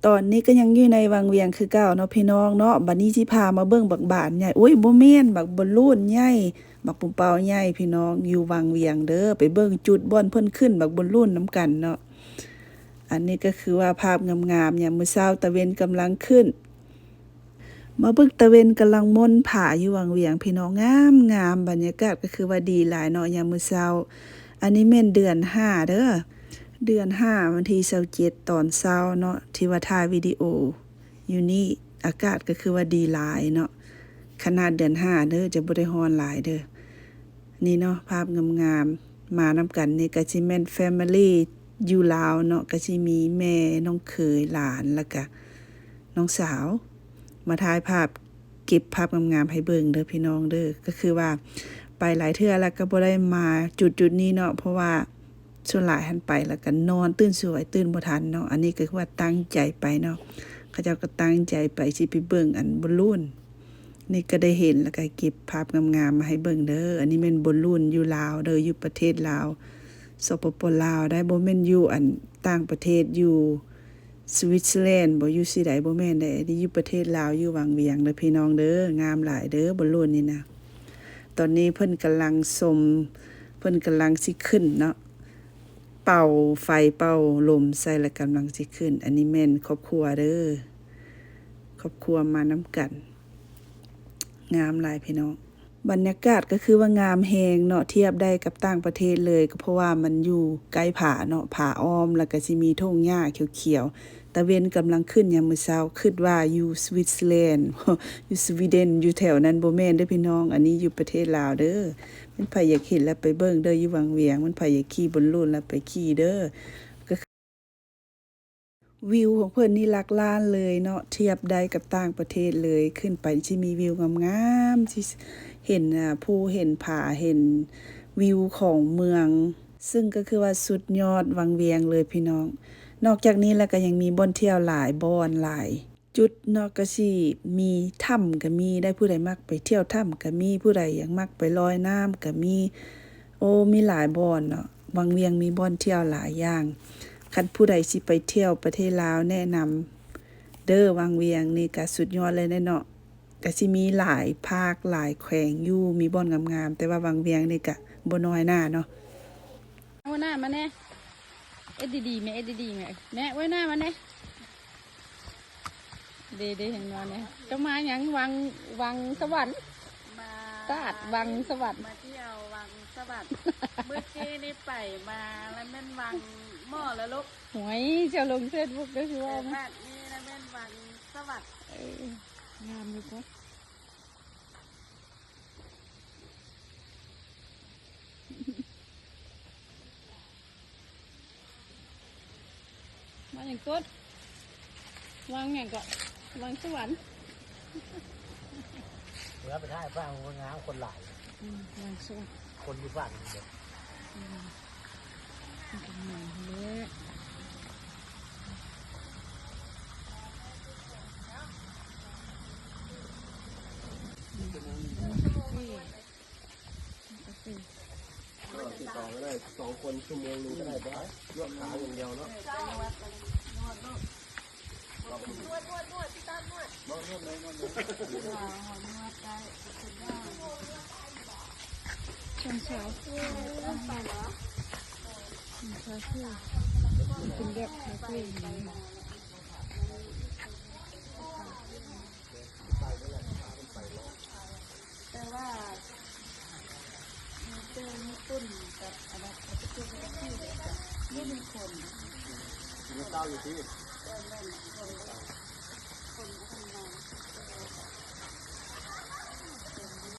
ຕອນນີ້ກໍຍັງຢູ່ໃນວັງວຽງຄືເກົ່າເນາະພີ່ນ້ອງເນາະ. ບັດນີ້ຊິພາມາເບິ່ງບັກບານໃຫຍ່ ໂອ້ຍ ບໍ່ແມ່ນ ບັກບອນລູນໃຫຍ່ ບັກປົມເປົ້າໃຫຍ່ພີ່ນ້ອງ ຢູ່ວັງວຽງເດີ້. ໄປເບິ່ງຈຸດບ່ອນເພິ່ນຂຶ້ນບັກບອນລູນນຳກັນເນາະ. ອັນນີ້ກໍຄືວ່າພາບງາມໆ ຍາມມື້ເຊົ້າຕາເວັນກຳລັງຂຶ້ນ. ມາເບິ່ງຕາເວັນກຳລັງມົນຜາຢູ່ວັງວຽງພີ່ນ້ອງ ງາມໆ. ບັນຍາກາດກໍຄືວ່າດີຫຼາຍເນາະ ຍາມມື້ເຊົ້າ. ອັນນີ້ແມ່ນເດືອນຫ້າເດີ້ ເດືອນຫ້າ ວັນທີຊາວເຈັດ ຕອນເຊົ້າເນາະ ທີ່ວ່າຖ່າຍວິດີໂອຢູ່ນີ້. ອາກາດກໍຄືວ່າດີຫຼາຍເນາະ ຂະໜາດເດືອນຫ້າເດີ້ ຈະບໍ່ໄດ້ຮ້ອນຫຼາຍເດີ້. ນີ້ເນາະ ພາບງາມໆ ມານຳກັນນີ້ກໍຊິແມ່ນແຟມິລີຢູ່ລາວເນາະ ກໍຊິມີແມ່ ນ້ອງເຂີຍ ຫຼານ ແລ້ວກະນ້ອງສາວ ມາຖ່າຍພາບເກັບພາບງາມໆໃຫ້ເບິ່ງເດີ້ພີ່ນ້ອງເດີ້. ກໍຄືວ່າໄປຫຼາຍເທື່ອແລ້ວກໍບໍ່ໄດ້ມາຈຸດໆນີ້ເນາະ ເພາະວ່າສ່ວນຫຼາຍຫັ້ນໄປແລ້ວກໍນອນ ຕື່ນສວຍ ຕື່ນບໍ່ທັນເນາະ. ອັນນີ້ກໍຄືວ່າຕັ້ງໃຈໄປເນາະ ເຂົາເຈົ້າກໍຕັ້ງໃຈໄປ ຊິໄປເບິ່ງອັນບອນລູນ. ນີ້ກໍໄດ້ເຫັນ ແລ້ວກໍເກັບພາບງາມໆມາໃຫ້ເບິ່ງເດີ້. ອັນນີ້ແມ່ນບອນລູນຢູ່ລາວເດີ້ ຢູ່ປະເທດລາວ ສປປ ລາວໄດ໋ ບໍ່ແມ່ນຢູ່ອັນຕ່າງປະເທດ ຢູ່ສະວິດເຊີແລນບໍ ຢູ່ຊິໃດ ບໍ່ແມ່ນເດ້. ອັນນີ້ຢູ່ປະເທດລາວ ຢູ່ວັງວຽງເດີ້ພີ່ນ້ອງເດີ້. ງາມຫຼາຍເດີ້ ບອນລູນນີ້ນະ. ຕອນນີ້ເພິ່ນກຳລັງຊົມ ເພິ່ນກຳລັງຊິຂຶ້ນເນາະ ເປົ່າໄຟເປົ່າລົມໃສ່ ແລ້ວກຳລັງຊິຂຶ້ນ. ອັນນີ້ແມ່ນຄອບຄົວເດີ້ ຄອບຄົວມານຳກັນ. ງາມຫຼາຍພີ່ນ້ອງ. ບັນຍາກາດກໍຄືວ່າງາມແຮງເນາະ ທຽບໄດ້ກັບຕ່າງປະເທດເລີຍ ກໍເພາະວ່າມັນຢູ່ໃກ້ຜາເນາະ ຜາອ້ອມ ແລ້ວກໍຊິມີທົ່ງຫຍ້າຂຽວໆ. ຕາເວັນກຳລັງຂຶ້ນຍາມມື້ເຊົ້າ ຄິດວ່າຢູ່ສະວິດເຊີແລນ ຢູ່ສະວີເດັນ ຢູ່ແຖວນັ້ນ ບໍ່ແມ່ນເດີ້ພີ່ນ້ອງ ອັນນີ້ຢູ່ປະເທດລາວເດີ້. ແມ່ນໃຜຢາກເຫັນແລ້ວໄປເບິ່ງເດີ້ ຢູ່ວັງວຽງ. ແມ່ນໃຜຢາກຂີ່ບອນລູນແລ້ວໄປຂີ່ເດີ້. ວິວຂອງເພິ່ນນີ້ຫຼັກລ້ານເລີຍເນາະ ທຽບໄດ້ກັບຕ່າງປະເທດເລີຍ. ຂຶ້ນໄປຊິມີວິວງາມໆ ຊິເຫັນ ອາ ພູ ເຫັນຜາ ເຫັນວິວຂອງເມືອງ ຊຶ່ງກໍຄືວ່າສຸດຍອດວັງວຽງເລີຍພີ່ນ້ອງ. ນອກຈາກນີ້ແລ້ວກໍຍັງມີບ່ອນທ່ຽວຫຼາຍບ່ອນຫຼາຍ ຈຸດເນາະ ກະຊິມີຖ້ຳກະມີໄດ໋ ຜູ້ໃດມັກໄປທ່ຽວຖ້ຳກະມີ ຜູ້ໃດຢາກມັກໄປລອຍນ້ຳກະມີ. ໂອ້ ມີຫຼາຍບ່ອນເນາະ ວັງວຽງມີບ່ອນທ່ຽວຫຼາຍຢ່າງ. ຄັນຜູ້ໃດຊິໄປທ່ຽວປະເທດລາວ ແນະນຳເດີ້ ວັງວຽງນີ້ກະສຸດຍອດເລີຍເນາະ. ກະຊິມີຫຼາຍພາກຫຼາຍແຂວງຢູ່ ມີບ່ອນງາມໆ ແຕ່ວ່າວັງວຽງນີ້ກະບໍ່ນ້ອຍໜ້າເນາະ. ເອົາໜ້າມາແດ່ ເຮັດດີໆແມ່ ເຮັດດີໆແມ່ ແມ່ ເອົາໜ້າມາແດ່. ເດ້ໆ ເຫັນບໍ່ແນ່ ເຈົ້າມາຫຍັງ? ວັງ ວັງສະຫວັນ ມາ ຕາດວັງສະຫວັນ ມາທ່ຽວວັງສະຫວັນ. ມື້ກີ້ນີ້ໄປມາແລ້ວແມ່ນວັງມໍລະດົກ. ໂຫຍ ເຈົ້າລົງເຟສບຸກເດີ້ ຄືວ່າ ເອີ ບາດນີ້ລະແມ່ນວັງສະຫວັນ. ເອີ ງາມຢູ່ກະ. ມາຫຍັງຕົດ? ວັງຫຍັງເກາະ? ວັງສະຫວັນ. ເມື່ອໄປຖ່າຍຝັ່ງຄົນງາມ ຄົນຫຼາຍ. ອືມ ວັງສະຫວັນ ຄົນຢູ່ຝັ່ງນີ້ເດ້. ອືມ ມັນກໍງາມແຫຼະ. ອືມ ໂອເຄ. ເອີ ຕິດຕໍ່ໄປໄດ້ສອງຄົນ ຊົ່ວໂມງໜຶ່ງກໍໄດ້ ບໍ່ ນວດຂາຢ່າງດຽວເນາະ. ນວດ ນວດ ນວດ ນວດ ນວດ ນວດ ນວດ ນວດ ນວດ ນວດ ນວດ ນວດໄດ້. ເປັນສາວ ເປັນສາວ ເປັນແບບຄາເຟ. ແຕ່ວ່າມີແຕ່ຍີ່ປຸ່ນກັບອັນນັ້ນ ເຂົາໄປເກັບແທັກຊີແລ້ວກໍບໍ່ມີຄົນ. ກິນເຂົ້າຢູ່ຕິ? ເອີ ແມ່ນ ຄົ